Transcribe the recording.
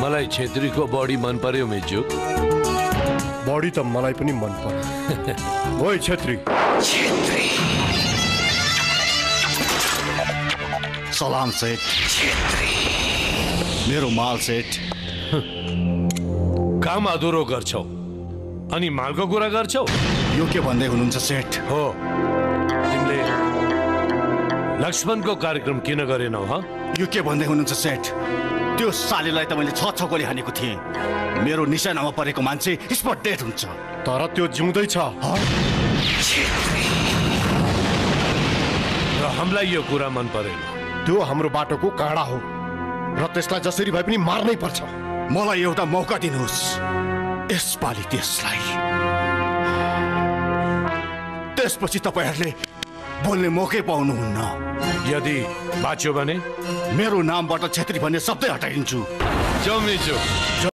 मलाई छेत्रीको बॉडी मन पर्यो मिजु। बॉडी त मलाई पनि मन पर्यो। ओइ छेत्री। सलाम सेठ। मेरो माल सेठ। काम अधुरो गर्छौ अनि मालको कुरा गर्छौ? यो के भन्दै हुनुहुन्छ सेठ? हो, तिमीले लक्ष्मणको कार्यक्रम किन गरेनौ? यो के भन्दै हुनुहुन्छ सेठ? त्यो सालीलाई त मैले 6 गोली हानेको थिएँ। मेरो निशानामा परेको मान्छे स्पट डेड हुन्छ। तर त्यो जिउँदै छ। र हामीलाई यो कुरा मन परेन। त्यो हाम्रो बाटोको काँडा हो र त्यसलाई जसरी भए पनि मार्नै पर्छ। मलाई एउटा मौका दिनुहोस्। यसपालि त्यसलाई। त्यसपछि तपाईहरुले बोल्ने मौकै पाउनुहुन्न। यदि बाँच्यो भने मेरो नामबाट छेत्री भन्ने शब्दै हटाइदिन्छु। जाऊ मिजु।